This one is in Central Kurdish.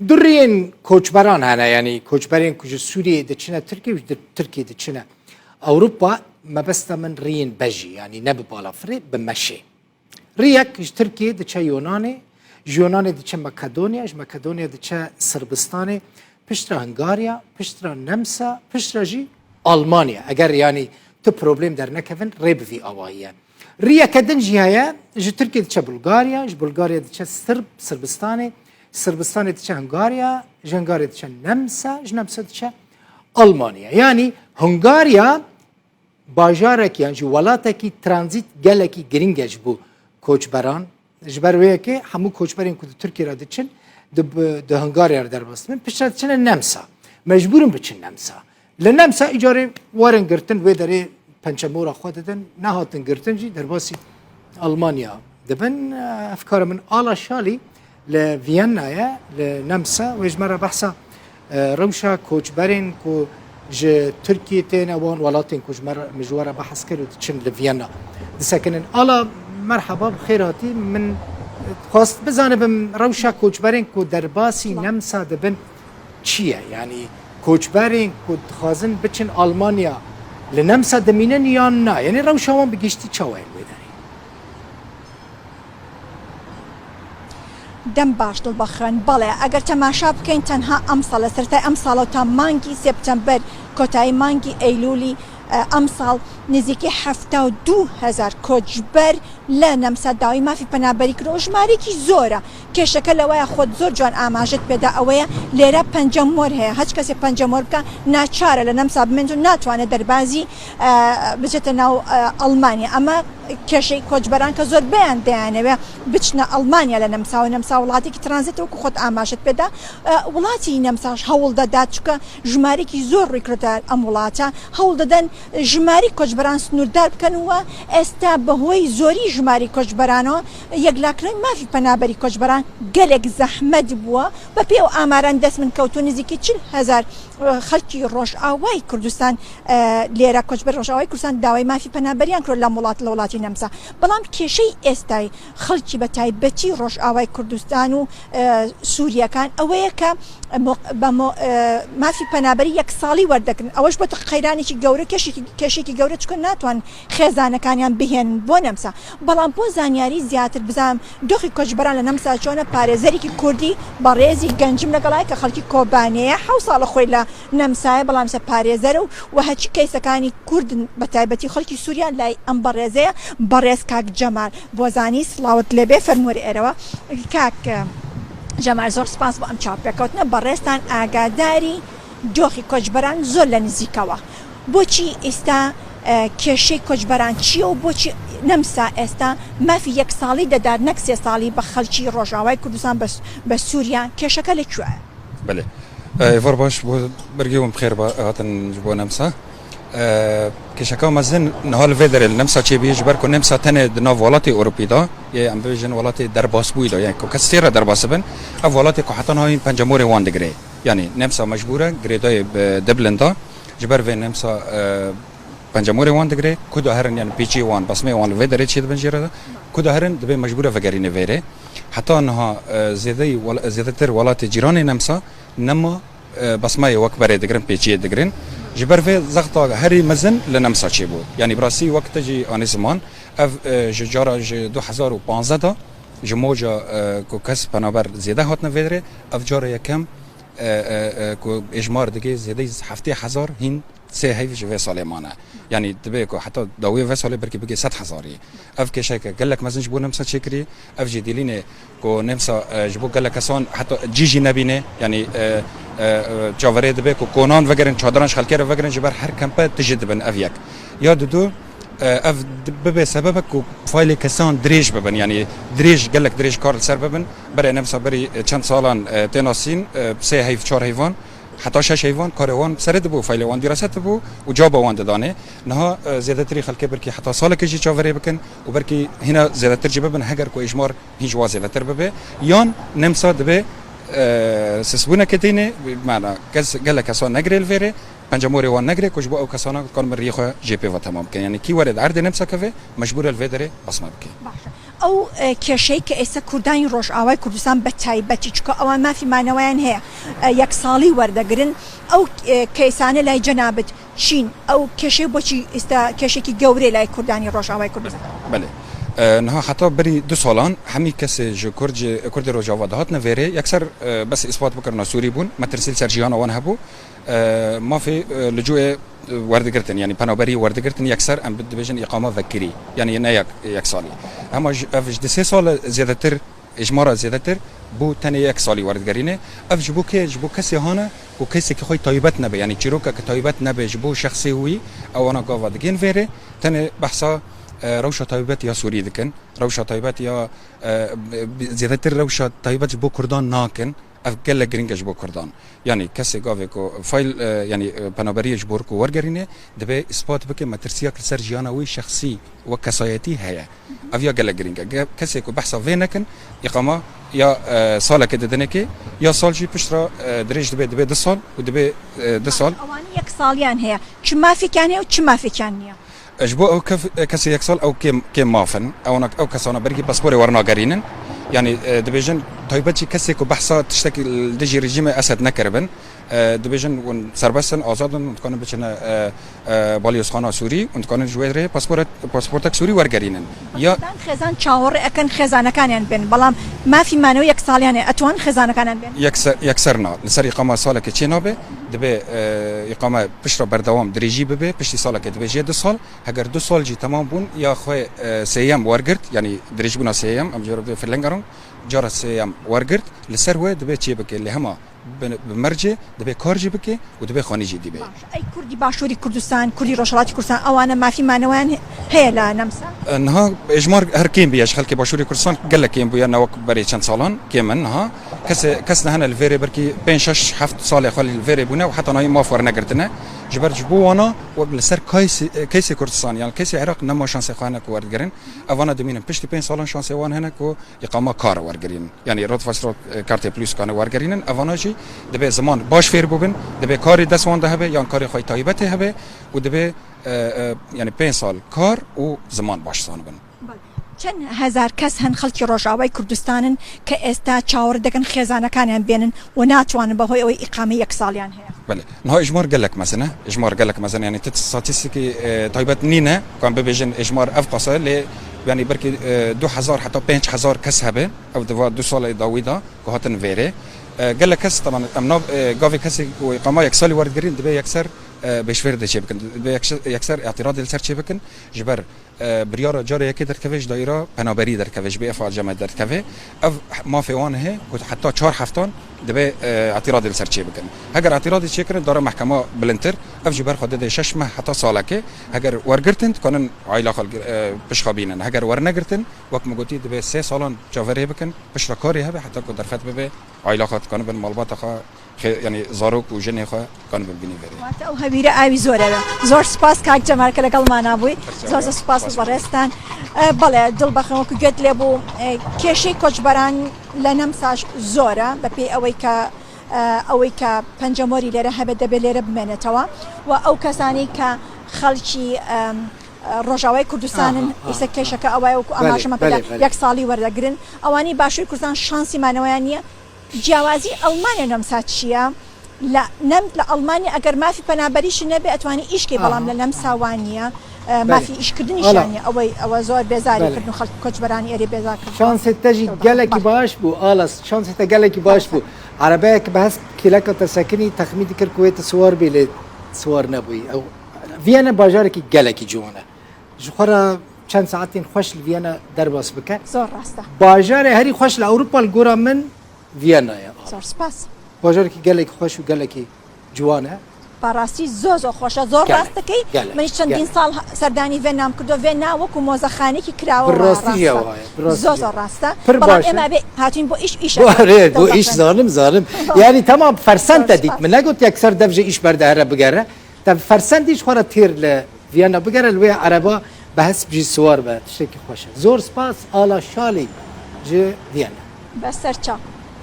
Du riyên koçberan hene yanî koçberên ku ji Sûriyeyê diçine Tirkiyê û ji Tirkiyê diçine Ewropa mebesta min riyên bejî yanî ne bi balafirê bi meşê. Riyek ji Tirkiyê diçe Yonanê, ji Yonanê diçe Makedonya, ji Makedonya diçe Sirbistanê, piştre Hungarya, piştre Nemsa, piştre jî Almanya. Eger yanî tu problem dernekevin rê bi vî awayî ye. Riyeke din jî heye ji Tirkiyê diçe Bulgarya, ji Bulgarya diçe Sirb, Sirbistanê, Sirbistanê diçe Hungarya, ji Hungarya diçe Nemsa, ji Nemsa diçe Almanya. Yanî Hungarya bajarek yan jî welatekî tranzît gelekî girîng e ji bo koçberan. Ji ber wê yekê hemû koçberên ku di Tirkiyê re diçin di di Hungarya re derbas dibin, piştre diçine Nemsa. Mecbûr in biçin Nemsa. Li Nemsa îcarê werin girtin wê derê pençemora xwe didin, nehatin girtin jî derbasî Almanya dibin. Hevkara min Ala Şalî li Vienna ye, li Nemsa wê ji me re behsa rewşa koçberên ku ji Tirkiyê têne wan welatên ku ji me re min ji we re behs kir û diçin li Vienna disekinin. Ala merheba bi xêr hatî min xwest bizanibim rewşa koçberên ku derbasî Nemsa dibin çi ye? Yanî koçberên ku dixwazin biçin Almanya li Nemsa dimînin yan na? Yanî rewşa wan bi giştî çawa ye li wê derê? Dem baş Dilbixwîn, Belê, eger temaşa بکەین تەنها ئەمساڵ لە سەرەتای ئەمساڵەوە تا مانگی سێپتەمبەر کۆتایی مانگی ئەیلولی ئەمساڵ نزیکەی 72 هەزار کۆچبەر لە نەمسا داوای مافی پەنابەری کردووە ژمارەیەکی زۆرە کێشەکە لەوەیە خۆت زۆر جوان ئاماژەت پێدا ئەوەیە لێرە پەنجە مۆر هەیە هەچ کەسێ پەنجە مۆر بکا ناچارە لە نەمسا بمێنێت و ناتوانێت دەربازی بچێتە ناو ئەڵمانیا ئەمە کێشەی کۆچبەران کە زۆربەیان دەیانەوێ بچنە ئەڵمانیا لە نەمساوە نەمسا وڵاتێکی ترانزێتە وەکو خۆت ئاماژەت پێدا وڵاتی نەمساش هەوڵ دەدات چونکە ژمارێکی زۆر ڕووی کردە ئەم وڵاتە هەوڵ دەدەن ژماری کۆچبەران سنووردار بکەن و ئێستا بەهۆی زۆری ژماری کۆچبەرانەوە یەکلاکردنەوەی مافی پەنابەری کۆچبەران گەلێک زەحمەت بووە، بەپێی ئەو ئاماران دەست من کەوتووە نزیکەی 40 هەزار خەڵکی ڕۆژئاوای کوردستان لێرە کۆچبەری ڕۆژئاوای کوردستان داوای مافی پەنابەریان کردووە لەم وڵات لە وڵاتی نەمسا، بەڵام کێشەی ئێستای خەڵکی بە تایبەتی ڕۆژئاوای کوردستان و سوورییەکان ئەوەیە کە بە مافی پەنابەری یەک ساڵی وەردەگرن ئەوەش بۆتە قەیرانێکی گەورە کێشێکی گەورە چونکە ناتوان خێزانەکانیان بهێنن بۆ نەمسا، بەڵام بۆ زانیاری زیاتر بزانم دۆخی کۆچبەران لە نەمسا چۆنە، پارێزەرێکی کوردی بەڕێزی گەنجم لەگەڵایە کە خەڵکی کۆبانێیە، حەوت ساڵە خۆی لە نەمسایە، بەڵام ئێستا پارێزەرە و و هەرچی کەیسەکانی کوردن بە تایبەتی خەڵکی سووریا لای ئەم بەڕێزەیە، بەڕێز کاک جەمال بۆزانی سڵاوت لێبێ فەرمووەرە ئێرەوە کاک جەمال زۆر سپاس بۆ ئەم چاوپێکەوتنە، بەڕێزتان ئاگاداری دۆخی کۆچبەران زۆر لە نزیکەوە. بۆچی ئیستا کێشەی کۆچبەران چییە و بۆچی نەمسا ئێستا مافی یەک ساڵی دەدات نەک سێ ساڵی بە خەڵکی ڕۆژئاوای کوردستان بە سووریا کێشەکە لە کوێیە؟ بەلێ ئێڤار باش بۆ بەرگێ وم بخێر هاتن ji bo Nemsa. Kêşeka mezin niha li vê derê li Nemsa çêbûye ji ber ku Nemsa tenê di nav welatê Ewropî de yê em bibêjin welatê derbasbûyî de yên ku kes tê re derbas dibin ev welatê ku heta niha hîn pencemorê wan digirê. Yanî Nemsa mecbûr e girêdayê bi Dublin de Ji ber vê Nemsa pencemorê wan digire, ku da herin yanî pêçiyê wan, basmeyê wan li vê derê çêdibin jê re de, ku da herin dibe mecbûr e vegerîne vê rê. Heta niha zêdeyî zêdetir welatê cîranê Nemsa nema basmeyê wek berê digirin, pêçiyê digirin. Ji ber vê zexta herî mezin li Nemsa çêbû. Yanî bi rastî wek te jî anî ziman ev ji cara ji 2015 de ji moca ku kes penaber zêde hatine vê derê ev cara yekem Ku êjmar dike zêdeyî 70 hezar hîn sê heyv ji vê salê mane. Yanî dibe ku heta dawiyê vê salê belkî bike 100 hezarî. Ev kêşeyeke gelek mezin ji bo Nemsa çêkirî. Ev jî dîlînê ku Nemsa ji bo gelek kesan heta cî jî nebîne. Yanî çaverê dibe ku konan vegerin, çadiran ji xelkê re vegerin ji ber her kempe tije dibin ev yek. Ya didu ev bibe sebebek ku faylê kesan dirêj bibin yanî dirêj gelek dirêj kar li ser bibin. Berê Nemsa berî çend salan tê nasîn, sê heyv çar heyvan heta şeş heyvan karê wan serê dibû, faylê wan dîrase dibû û caba wan didanê. Niha zêdetirî xelkê belkî heta salekê jî çaverê bikin û belkî hîna zêdetir jî bibin heger ku êjmar hîn ji wan zêdetir bibe. Yan Nemsa dibe sisbûneke tînê, mana kes gelek kesan negirê li vê rê, pencemorê wan negirê ku ji bo ew kesana dikarin riyê xwe jê pê ve temam bikin. Yanî kî were di erdê Nemsa keve mecbûr e li vê derê basme bike. Baş e. ئەو کێشەی کە ئێستا کوردانی ڕۆژئاوای کوردستان بە تایبەتی چونکە ئەوان مافی مانەوەیان هەیە یەک ساڵی وەردەگرن ئەو کەیسانە لای جەنابت چین ئەو کێشەی بۆچی ئیستا کێشێکی گەورەیە لای کوردانی ڕۆژئاوای کوردستان؟ بەلێ نها حەتا بەری دو ساڵان هەمی کەسێ ژ کورد ژ کوردê ڕۆژاوا دهاتنە ڤێرێ یەکسەر بەس ئیسپات بکرنا سووری بوون مەترسی لەسەر ژیانا وان هەبوو مافێ لجوئێ وەردگرتن یانی پەنابەری وەردگرتن یەکسەر ئەم دبێژن ئیقامە ڤەکری یانی نە یەک یەک ساڵی هەما ئەڤ ژ دسێ ساڵ زێدەتر ژمارە زێدەتر بۆ تەنێ یەک ساڵی وەردگەرینێ ئەڤ ژ بۆ کێ ژ بۆ کەسێ هانە کو کەیسێکی خۆی تایبەت نەبێ یانی چیرۆکەکە تایبەت نەبێ ژ بۆ شەخسێ وی ئەوانە گاڤا دگێن ڤێرێ تەنێ بەحسا رەوشا تایبەت یا سووری دکن رەوشا تایبەت یا زێدەتر رەوشا تایبەت ژ بۆ کوردان ناکن ئەڤ گەلەک گرنگە ژ بۆ کوردان یانی کەسێ گاڤێ کو فایل یانی پەنابەریێ ژ بۆ کو وەرگەرینێ دبێ ئیسپات بکێ مەترسیەک li ser jiyana wî şexsî wek kesayetî heye. Ev ya gelek girîng e. Kesê ku behsa vê nekin îqama ya salekê didinê kê ya sal jî pişt re dirêj dibe dibe du sal û dibe du sal. Ewanî yek saliyan heye. Çi mafêkiyan heye û çi mafêkiyan niye? Ji bo ew kesê yek sal ew kêm kêm maf in. Ewana ew kesana bergî pasporê wernagerînin. Yanî dibêjin taybet jî kesê ku behsa tiştekî li dijî rejîmê Esed nekiribin dibêjin hûn serbest in, azad in, hûn dikarin biçine Balyozxana Sûrî hûn dikarin ji wê rê pasportek Sûrî wergerînin. Ya Xêzan çaverê ekin xêzanekaniyan bên belam mafî manewî yek saliyan heye etwan xêzanekaniyan bên? Yekser na. Li ser îqama salekê çê nabe. Dibe îqame pişt re berdewam dirêjî bibe. Piştî salekê dibe jê du sal. Heger du sal jî temam bûn ya xwe sêyem wergirt yanî dirêjbûna sêyem em jê re dibê Verlängerung cara sêyem wergirt li ser wê dibe çê bike lê hema Bi mercê dibê kar jî bikê û dibê xanî jî dîbê. Baş e. Ey kurdî başûrî Kurdistan, kurdî rojhelatî Kurdistan ewane mafî manewayان heye la Nemsa? Niha êjmar her kêm bûye ji xelkê başûrê Kurdistan gelek kêm bûye ne wek berê çend salan kêm in niha. Kesê kes nehene li vêrê belkî pênc şeş heft salê xwe li vêrê bûne û heta nayî maf wernegirtine. Ji ber ji bo wana wek li ser keysê Kurdistan yan keysê Iraq nema şansê xwe hene ku werdigirin. Evana dimînin piştî pênc salan şansê wan hene ku Îqama kar wergerînin. Yanî Rotfasrot Kartê Plus kane wergerînin. Evana jî dibê ziman baş fêr bûbin, dibê karê dest wan de hebe yan karê xwe yê taybetê hebe û dibê yanî pênc sal kar û ziman baş zanibin. Çend hezar kes hen xelkî Rojavayê Kurdistanin ke êsta çawerê dikin xêzanekaniyan bênin û natwanin bi hoy ewê îqamê yek saliyan heye. Belê. Niha êjmar gelek mezin e. Êjmar gelek mezin e. Yanî ti statîstîkî taybet nîne ku em bibêjin êjmar ev qas e lê yanî belkî 2000 heta 5000 kes hebe ew di va du salê dawî de ku hatin vêrê. Gelek kes taban em nav gavê kesê ku îqama yek salî werdigirîn dibe yekser bêşvêr de çêbikin. Dibe yekser îtîradê li ser çêbikin ji ber Biryara cara yekê derdikeve ji daîra penaberî derdikeve, ji BFA cem derdikeve. Ev mafê wan heye ku heta çar heftan dibe îtîradê li ser çêbikin. Heger îtîradê çêkirin dara mehkema bilindtir, ev ji ber xwe dide şeş meh heta salekê. Heger wergirtin dikanin aîla xwe pişt xwe bînin. Heger wernegirtin wek min gotî dibe sê salan çaverê bikin, pişt re karê hebe heta ku derfet bibe aîla xwe dikanibin malbata xwe Yanî zarok û jinê xwe kanibin bînî verê. واتە ئەو هەویرە ئاوی زۆر ئەوێ. زۆر سوپاس کاک جەمال کە لەگەڵمانا بووی. زۆر زۆر سوپاس بۆ بەڕێزتان. بەڵێ دڵ بەخوێن وەکو گوێت لێ بوو کێشەی کۆچبەران لە نەمساش زۆرە بەپێی ئەوەی کە ئەوەی کە پەنجەمۆری لێرە هەبێت دەبێت لێرە بمێنێتەوە و ئەو کەسانەی کە خەڵکی ڕۆژاوای کوردستانن ئیسە کێشەکە ئەوایە وەکو ئاماژەمان پێدا یەک ساڵی وەردەگرن ئەوانەی باشووری کوردستان شانسی مانەوەیان نییە جیاوازی ئەڵمانیا و نەمسا چیە؟ لە نەم لە ئەڵمانیا ئەگەر مافی پەنابەریشت نەبێ ئەتوانی ئیش کەی بەڵام لە نەمسا وا نیە مافی ئیش کردنیشیان نیە ئەوەی ئەوە زۆر بێزاری کردن و خەڵکی کۆچبەرانی ئێرەی بێزار کردووە. شانسê te jî gelekî baş bû Alas şansê te gelekî baş bû erebeyek bi hest kêleka te sekinî texmîn dikir ku wê tu siwar bî lê siwar nebûyî ew Viyana bajarekî gelekî ciwan e ji xwe re çend saetên xweş li Viyana derbas bike. Zor rast e. Bajarê herî xweş li Ewropa li gora min Viyana ye. Zor spas. Bajarekî gelekî xweş û gelekî ciwan e. Ba rastî zor zor xweşe zor rast dikey منیش چەندین ساڵ سەردانی ڤێنام کردوە ڤێنا وەکو مۆزەخانەیەکی کراوە وایە ڕاستە زۆر زۆر ڕاستە بەڵام ئێمە ئەبێ هاتوین بۆ ئیش ئیش ئەرێ بۆ ئیش زانم زانم یانی تەمام فەرسەند تە دیت من نەگوت یەکسەر دەڤ ژە ئیش بەردە هەرە بگەرە تە فەرسەندیش خۆرە تێر لە ڤیەننا بگەرە لوێ عەرەبا بە هەسپ ژی سوار بە تشتێکی خۆشە زۆر سپاس ئالا شالی ژ ڤیەننا. بە سەر چاو.